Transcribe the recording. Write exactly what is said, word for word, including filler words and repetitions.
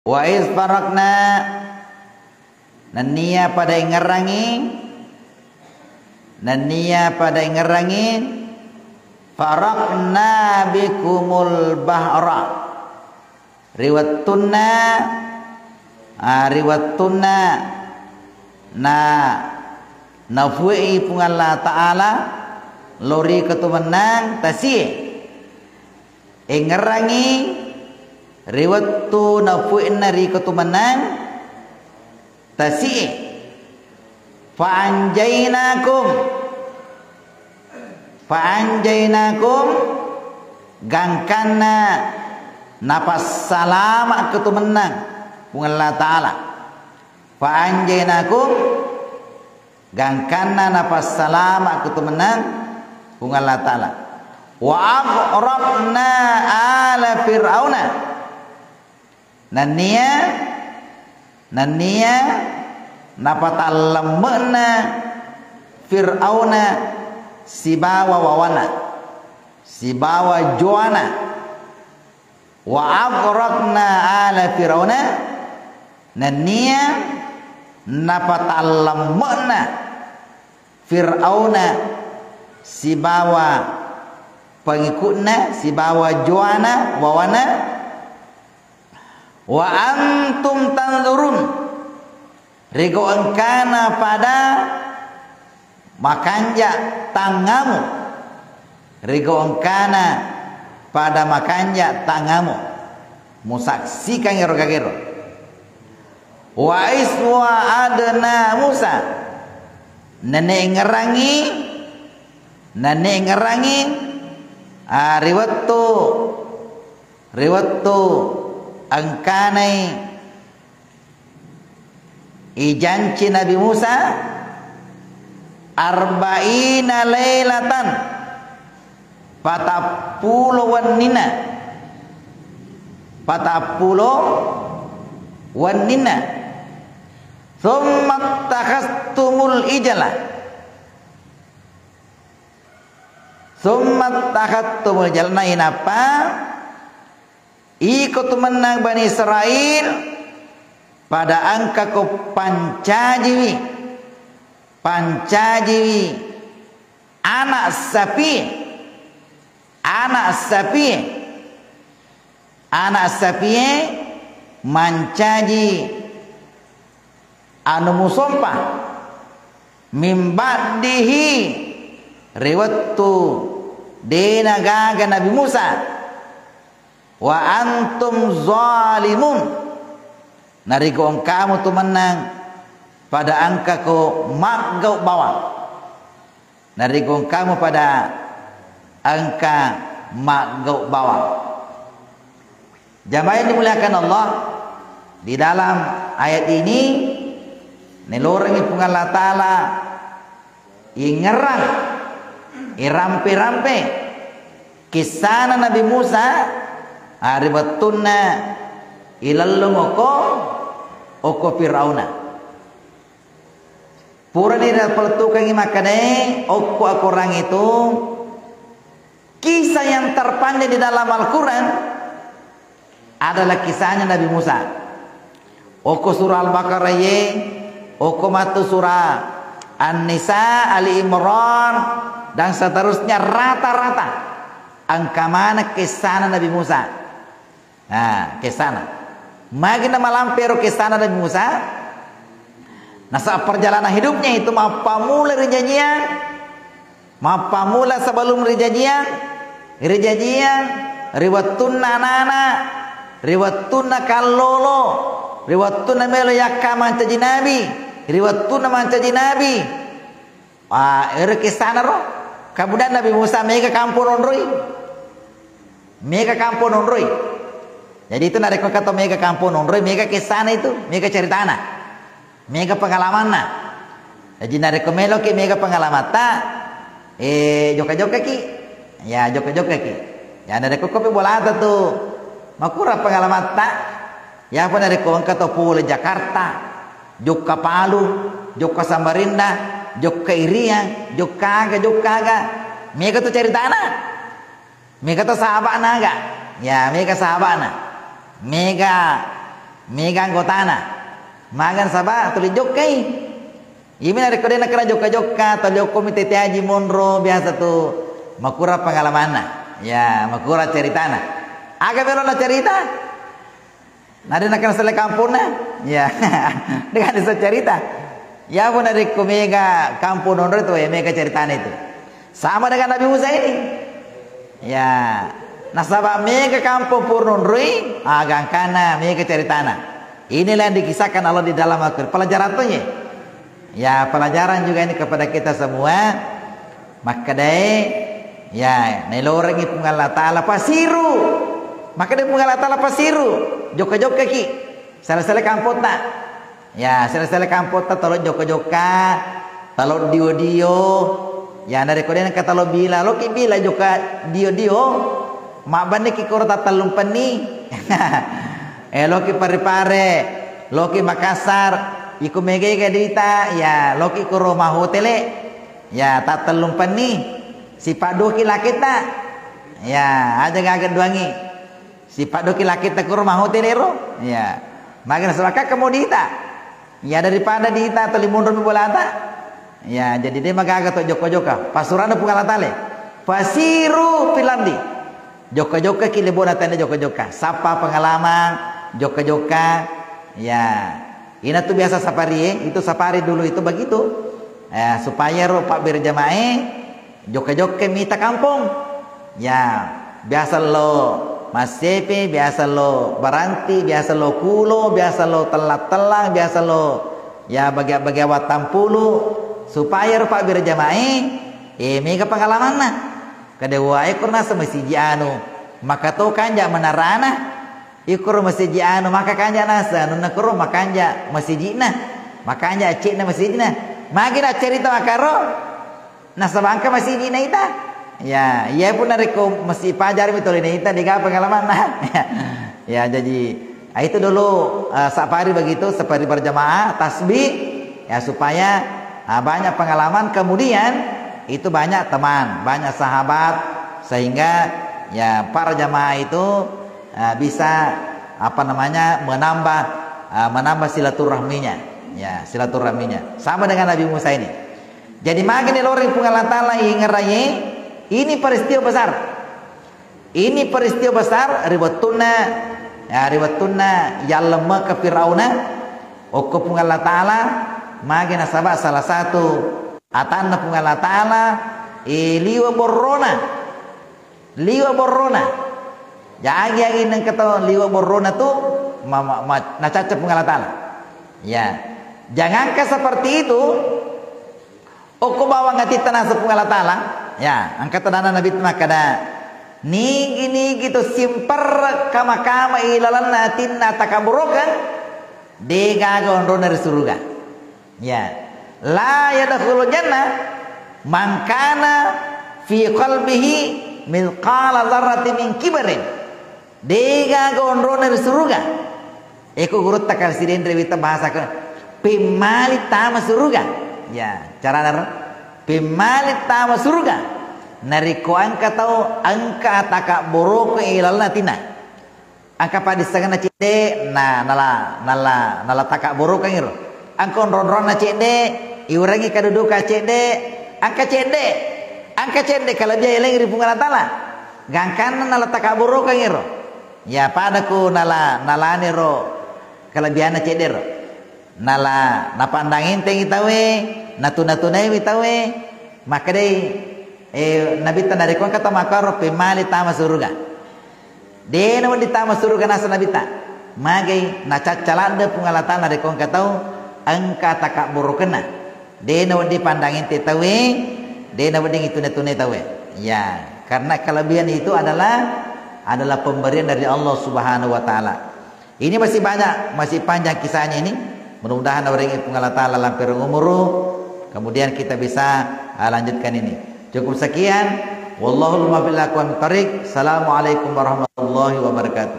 Wa iz faraqna, nennia pada engngerangngi, nennia pada engngerangngi, faraqna bikumul bahra. Ri wettunna, ah, ri wettunna na, nafuei Puang Allah Ta'ala lao ri Katumennang tasie. Engngerangngi ri wettu nafuenna ri Katumennang tasie. Fa anjainakum. Fa anjainakum, gangkanna napassalama Katumennang Puang Allah Ta'ala. Fa anjainakum, gangkanna napassalama Katumennang Puang Allah Ta'ala. Wa aghraqna ala Fir'auna. Nennia, nennia napatallemme'na Fir'auna sibawa wawana, sibawa jowana. Wa aghraqna ala Fir'auna, nennia napatallemme'na Fir'auna sibawa pengikutna, sibawa jowana, wawana. Wa antum tanzurun, rego engkana pada makanja tangngamu, rego engkana pada makanja tangngamu, musaksikan ero gagero. Wa iz wa'adna Musa, nenengngerangngi, nenengngerangngi, ah, ri wettu, ri wettu engkanai ijanci Nabi Musa, arba'ina lailatan, patappulo wenninna, patappulo wenninna. Tsumma takhastumul ijla. Tsumma takhastumul ijla, nainappa iko tumennang Bani Israil pada engkako pancajiwi, pancajiwi anak sapi, anak sapi, anak sapie mancaji anu musompa, min ba'dihi, ri wettu dena gaga Nabi Musa, wa antum zalimun, nariko engkamu tumennang pada engkako maggau bawang. Nariko engkamu pada engka maggau bawang. Jamaah yang dimuliakan Allah, di dalam ayat ini nelorengi Puang Allah Ta'ala ingerang, irampe-rampe kissana Nabi Musa, ah, ri wettunna ilellung okko, okko Firauna. Purani ripalettukengngi makkedae okko akorang itu, kisah yang terpanjang di dalam Al-Quran adalah kisahnya Nabi Musa. Okko surah Al-Baqarah ye, okko matu surah An-Nisa, Ali Imran, dan seterusnya, rata-rata engka maneng kisahna Nabi Musa. Nah, kessana. Magi namalampe ro kessana Nabi Musa? Nasaba perjalanan hidupnya itu mappamula ri jajiang, mappamula sebelum ri jajiang, ri jajiang, ri wettunna anana, ri wettunna kallolo, ri wettunna melo yakka mancaji nabi, ri wettunna mancaji nabi. Ah, ero kessana ro. Kemudian Nabi Musa mega kampo nonroi. Mega kampo nonroi. Jadi itu narekko engka to mega kampo nonroi, mega kessana itu, mega ceritana. Mega pengalamanna. Jadi narekko meloki mega pengalamatta, eh, jokka-jokkaki. Ya, jokka-jokkaki. Ya, narekko kopi bolata tu, makura pengalamatta. Yapa narekko engka to pole Jakarta, jokka Palu, jokka Samarinda, jokka Iriang, jokka aga, jokka aga. Mega tu ceritana. Mega to sahaba'na aga. Ya, mega sahaba'na. Mega Mega anggotana. Maga nasaba tuli jokkai. Iyami narekko de nakana jokka-jokka, tuli okkomi tette aji monro, biasa tu makura pengalamanna. Ya, makura ceritana. Aga melo na cerita? Na de nakana selle kamponna? Ya. Dengan desa cerita. Ya, pun narekko mega kampong nonro itu, ya mega ceritana itu. Sama dengan Nabi Musa ini. Ya, nasaba mega kampong pura nonroi, ah, gangkanna mega ceritana. Inilah yang dikisahkan Allah di dalam Al-Quran. Pelajaran tuh ya. Ya, pelajaran juga ini kepada kita semua. Makkedae, ya, nailorengngi Puang Allah Ta'ala pasiru. Makkedai Puang Allah Ta'ala pasiru. Jokka-jokkaki. Sala-sala kampongta. Ya, sela-sela kampotta tolo jokka-jokka, talo dio-dio. Ya, narekko de nengka talo bila, loki bila jokka dio-dio. Mabbanniki koro tattellumpenni. Eh, loki Pare-Pare, loki Makassar, iko mega-ega dita, ya, loki koro mahotele. Ya, tattellumpenni. Sipaddoki laketta. Ya, aja gaga duangi. Sipaddoki laketta kuro mahotele ro. Ya. Maga nasaba kemmo dita. Ya, daripada dita tuli monromi bolata. Ya, jadi de magaga to jokka-jokka. Pasurana Puang Allah Ta'ala. Fasiru fil ardi. Jokka-jokkaki lebona tana jokka-jokka. Sappa pengalaman jokka-jokka. Ya. Ina tu biasa safari, eh. Itu safari dulu itu begitu. Ya, supaya ro pabberjamae jokka-jokka mita kampong. Ya, biasa lo Massepe, biasa lo Baranti, biasa lo Kulo, biasa lo Tellang-Tellang, biasa lo, ya, bagia-bagia Wattampulu, supaya ro pabberjamae, eh, mega pengalamanna. Kada wae ko nasa masiji anu, maka to kanja menarana. Ikoro masiji anu, maka kanja nasa, nunna koro makanja masijina, makanja acce'na masijina. Magi na cerita makaro? Nasaba engka masijina ita. Ya, iya pun narekko mesti pajarmi tolina ita, dega pengalamanna. Ya, jadi, ah, itu dulu, eh, safari begitu, safari berjamaah, tasbih, ya, supaya, ah, banyak pengalaman, kemudian itu banyak teman, banyak sahabat, sehingga, ya, para jamaah itu, ah, bisa, apa namanya, menambah, ah, menambah silaturahminya. Ya, silaturahminya. Sama dengan Nabi Musa ini. Jadi, magani loreng Puang Allah Ta'ala ingerai, ini peristiwa besar. Ini peristiwa besar ri wettunna, ya, ri wettunna yallemmeka Firauna, okko Puang Allah Ta'ala, magi nasaba salah satu atanna Puang Allah Ta'ala, eh, liwe borrona. Liwe borrona. Ya, agi-agi nengka tau liwe borrona tu, ma-, ma-, ma-, nacacca Puang Allah Ta'ala. Ya. Jangankan seperti itu, okko bawang atitta naseng Puang Allah Ta'ala, ya, engka tadana Nabi tu makkeda, nigi-nigi to simperre kama-kama ilalenna atinna takabburukeng, degaga onrona ri suruga. Ya. La yadkhulul jannah man kana fi qalbihi mithqala dzarratin min kibrin. Degaga onrona ri suruga. Eko gurutta kal sidenre wita bahasa ke, pemmali tama suruga. Ya, carana ro. Pemmali tama suruga. Narekko engka tau engka takabburukeng ilalenna atinna. Engka paddissengenna cedde, na, nala, nala, nala takabburukeng iro. Engka onro-onronna cedde, iurengi kaduduka cedde, engka cedde, engka cedde kalebiang eleng ri Puang Allah Ta'ala. Gangkanna nala takabburukeng iro. Ya, pada ku nala, nalani ro kalebianna cedde ro. Nala, napandang entengi tauwe, natuna-tunaiwi tauwe, makkedai, eh, Nabitta narekko engka tau makkaro pemmali tama suruga. De nawedding tama suruga naseng Nabitta. Magai nacacca ladde Puang Allah Ta'ala narekko engka tau engka takabburukenna. De nawedding pandang ente tauwe, de nawedding itune-tune tauwe. Ya, karena kelebihan itu adalah, adalah pemberian dari Allah Subhanahu wa Ta'ala. Ini masih banyak, masih panjang kisahnya ini. Mudah-mudahan nawerengi Puang Allah Ta'ala lampereng umuru, kemudian kita bisa, ah, lanjutkan ini. Cukup sekian. Wallahul muwaffiq ila aqwamit thariq. Assalamualaikum warahmatullahi wabarakatuh.